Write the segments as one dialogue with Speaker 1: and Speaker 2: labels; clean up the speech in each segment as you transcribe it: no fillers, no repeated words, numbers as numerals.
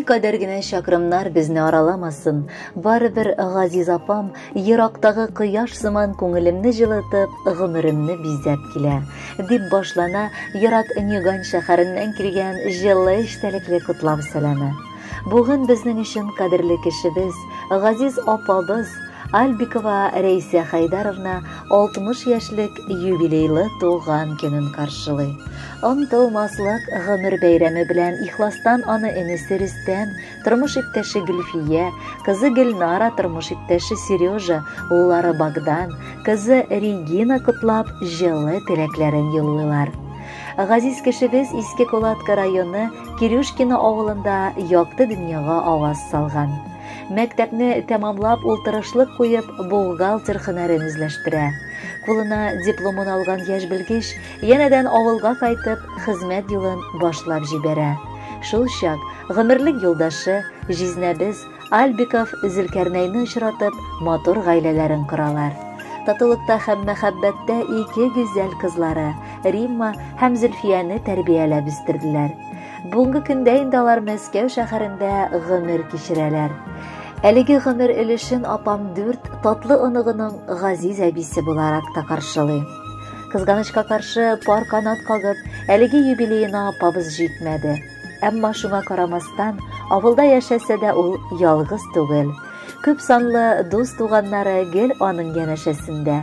Speaker 1: Никадәр генә чакрымнар безне араламасын, барыбер газиз апам ерактагы кояш сыман күңелемне җылытып, гомеремне бизәп килә, дип башлана ерак Нюгань шәһәреннән килгән җылы эчтәлекле котлау сәламе. Бүген безнең өчен кадерле кешебез, газиз апабыз Альбикова Рәйсә Хайдаровна 60 яшьлек юбилейлы туган көнен каршылый. Онытылмаслык гомер бәйрәме белән ихластан аны энесе Рөстәм, тормыш иптәше Гөлфия, кызы Гөлнара, тормыш иптәше Сережа, уллары Богдан, кызы Регина котлап, җылы теләкләрен юллыйлар. Газиз кешебез Иске Кулатка районы Кирюшкино авылында якты дөньяга аваз салган. Мәктәпне тәмамлап, ул тырышлык куеп, бухгалтер һөнәрен үзләштерә. Кулына дипломын алган яшь белгеч янәдән авылга кайтып, хезмәт юлын башлап җибәрә. Шул чак гомерлек юлдашы, җизнәбез Альбиков Зөлкәрнәйне очратып, матур гаиләләрен коралар. Татулыкта һәм мәхәббәттә ике гүзәл кызлары, Римма һәм Зөлфияне тәрбияләп үстерделәр. Бүгенге көндә инде алар Мәскәү шәһәрендә гомер кичерәләр. Әлеге гомер өлешен апам дүрт татлы оныгының газиз әбисе буларак та каршылый. Кызганычка каршы, пар канат кагып, әлеге юбилеена апабыз җитмәде. Әмма шуңа карамастан, авылда яшәсә дә ул ялгыз түгел. Күп санлы дус-туганнары гел аның янәшәсендә.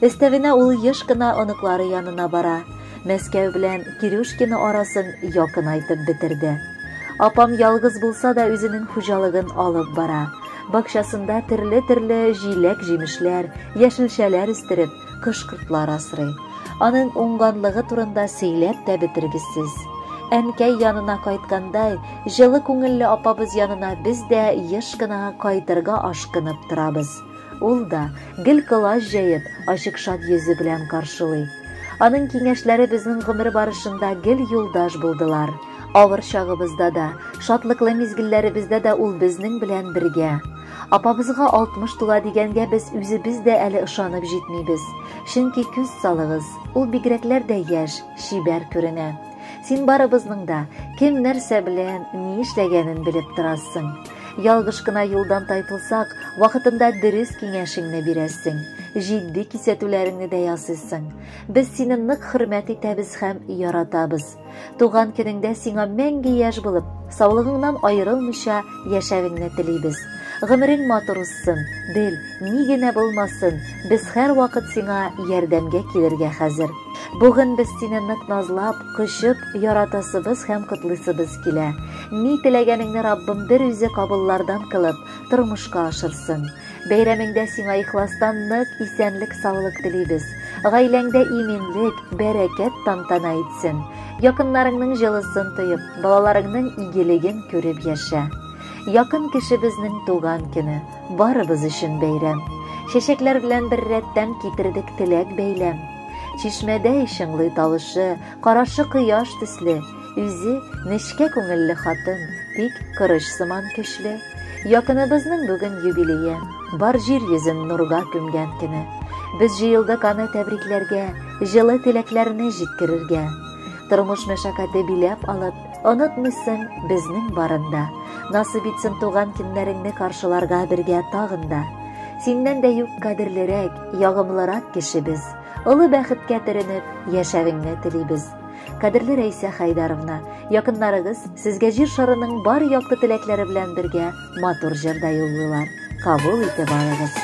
Speaker 1: Өстәвенә ул еш кына оныклары янына бара. Мәскәү белән Кирюшкино арасын якынайтып бетерде. Апам ялгыз булса да үзенең хуҗалыгын алып бара. Бакчасында төрле-төрле җиләк-җимешләр, яшелчәләр үстереп, кош-кортлар асрый. Аның уңганлыгы турында сөйләп тә бетергесез. Әнкәй янына кайткандай, җылы күңелле апабыз янына без дә еш кына кайтырга ашкынып торабыз. Ул да, гел колач җәеп, ачык шат йөзе белән каршылый. Аның киңәшләре безнең гомер барышында гел юлдаш булдылар. Авыр чагыбызда да, шатлыклы мизгелләребездә дә ул безнең белән бергә. Апабызга 60 тула дигәнгә без үзебез дә әле ышанып җитмибез. Чөнки күз салыгыз, ул бигрәкләр дә яшь, чибәр күренә. Син барыбызның да кем нәрсә белән ни эшләгәнен белеп торасың. Ялгыш кына юлдан тайпылсак, вакытында дөрес киңәшеңне бирәсең, җитди кисәтүләреңне дә ясыйсың. Без сине нык хөрмәт итәбез һәм яратабыз. Туган көнеңдә сиңа мәңге яшь булып, саулыгыңнан аерылмыйча яшәвеңне телибез. Гомерең матур узсын, бел, ни генә булмасын, без һәрвакыт сиңа ярдәмгә килергә хәзер. Бүген без сине нык назлап, кочып, яратасыбыз һәм котлыйсыбыз килә. Ни теләгәнеңне Раббым бер үзе кабуллардан кылып, тормышка ашырсын. Бәйрәмеңдә сиңа ихластан нык исәнлек-саулык телибез. Гаиләңдә иминлек, бәрәкәт тантана итсен. Якыннарыңның җылысын тоеп, балаларыңның игелеген күреп яшә. Якын кешебезнең туган көне, барыбыз өчен бәйрәм. Чәчәкләр белән беррәттән китердек теләк бәйләм. Чишмәдәй чыңлый тавышы, карашы кояш төсле, үзе нечкә күңелле хатын, тик корыч сыман көчле. Якыныбызның бүген юбилее, бар җир йөзен нурга күмгән көне. Без җыелдык аны тәбрикләргә, җылы теләкләрне җиткерергә. Тормыш мәшәкате биләп алып, онытмыйсың безнең барында. Насыйп итсен туган көннәреңне каршыларга бергә тагын да. Синнән дә юк кадерлерәк, ягымлырак кешебез. Олы бәхеткә төренеп, яшәвеңне телибез. Кадерле Рәйсә Хайдаровна, якыннарыгыз сезгә җир шарының бар якты теләкләре белән бергә матур җыр да юллыйлар. Кабул итеп алыгыз.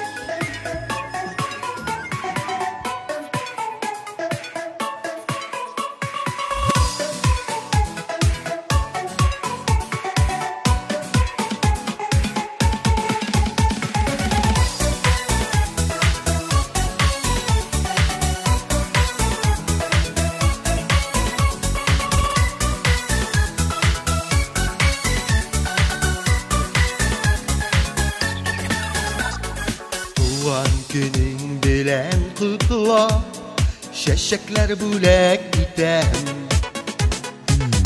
Speaker 2: Туган көнең белән котлап, чәчәкләр бүләк итәм.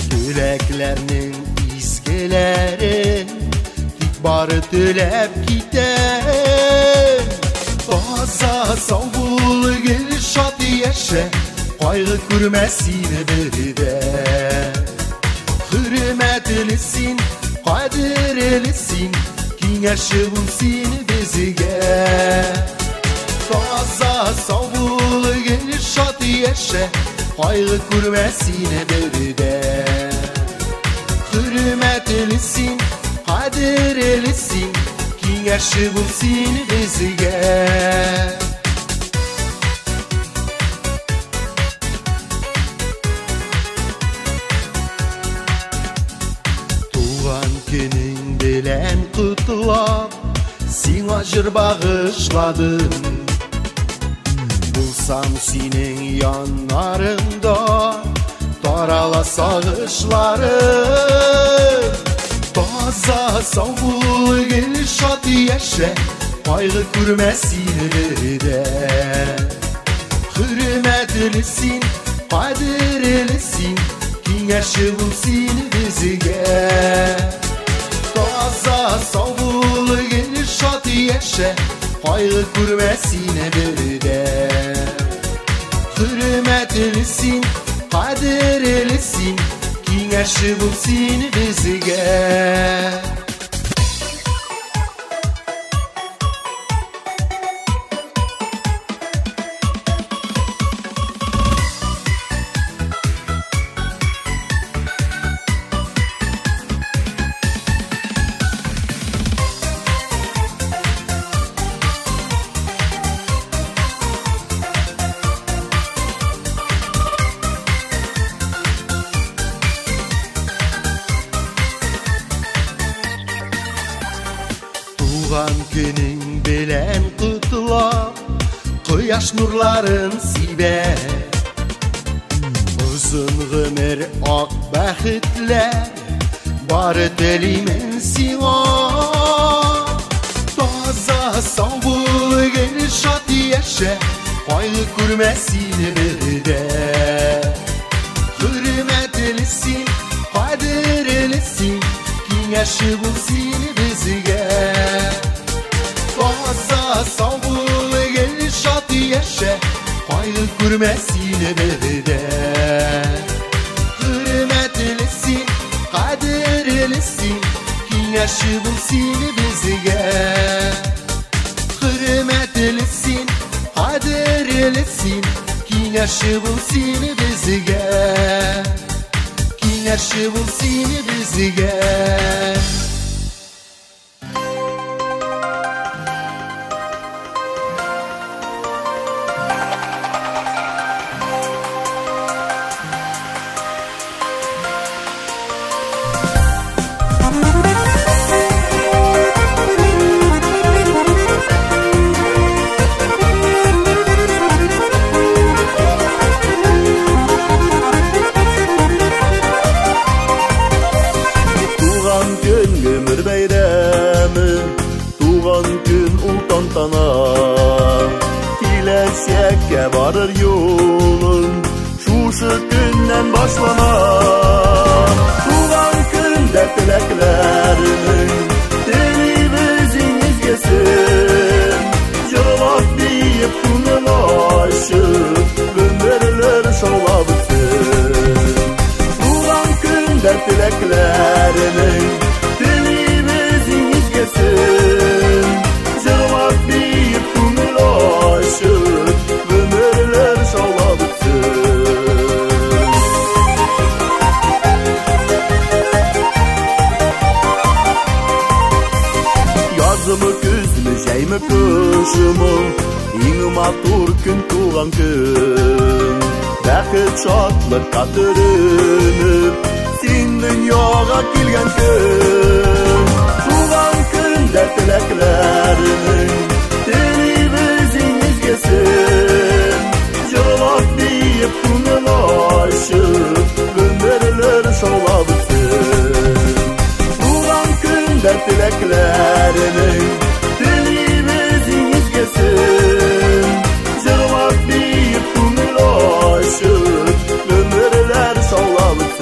Speaker 2: Теләкләрнең изгеләрен тик бары теләп китәм. Таза сау бул, гел шат яшә, кайгы күрмә сине бер дә. Хөрмәтле син, кадерле Кадерле син, киңәшче бул син безгә. Таза сау бул, гел шат яшә, кайгы күрмә син бердә. Хөрмәтле син, кадерле син, киңәшче бул син безгә. Туган көнең белән котлап, сиңа җыр багышладым. Булсам синең яннарыңда, тарала сагышларым. Таза сау бул, гел шат яшә, кайгы күрмә син бердә. Хөрмәтле син, кадерле син, киңәшче бул син безгә. Таза сау бул, гел шат яшә, кайгы күрмә син бердә. Хөрмәтле син, кадерле син, киңәшче бул син безгә. Туган көнең белән котлап, кояш нурларын сибә. Озын гомер, ак бәхетләр бары телимен сиңа. Таза сау бул, гел шат яшә, кайгы күрмә син бердә. Хөрмәтле син, кадерле син, киңәшче бул син безгә. Таза сау бул, гел шат яшә, кайгы күрмә син бердә. Хөрмәтле син, кадерле син, киңәшче бул син безгә. Хөрмәтле син, кадерле син, киңәшче бул син безгә. Киңәшче бул син безгә.
Speaker 3: Киләчәккә барыр юлың шушы көннән башлана. Туган көндә теләкләрнең телибез иң изгесен. Җырлап биеп күңел ачып, гомерләр шаулап үтсен. Туган көндә теләкләрнең телибез иң изгесен. Җырлап биеп күңел ачып, гомерләр шаулап үтсен. Язмы, көзме, җәйме, кышмы, иң матур көн туган көн. Бәхет, шатлыкка төренеп, син дөньяга килгән көн. Туган көндә теләкләрнең телибез иң изгесен. Җырлап биеп күңел ачып, гомерләр шаулап үтсен. Туган көндә теләкләрнең телибез иң изгесен. Җырлап биеп күңел ачып, гомерләр шаулап үтсен.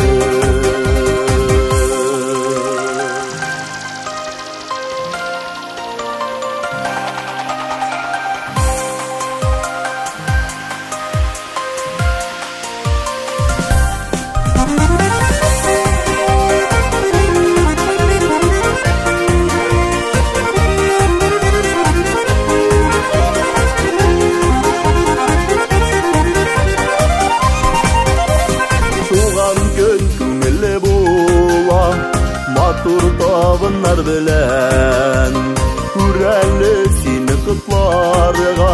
Speaker 3: белән. Күр әле, сине котларга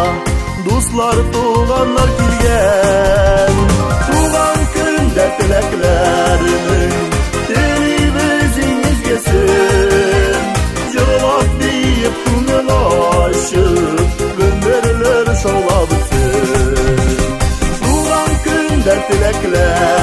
Speaker 3: дуслар, туганнар килгән. Туган көндә теләкләрнең телибез иң изгесен. Җырлап, биеп, күңел ачып, гомерләр шаулап үтсен. Туган көндә теләкләрнең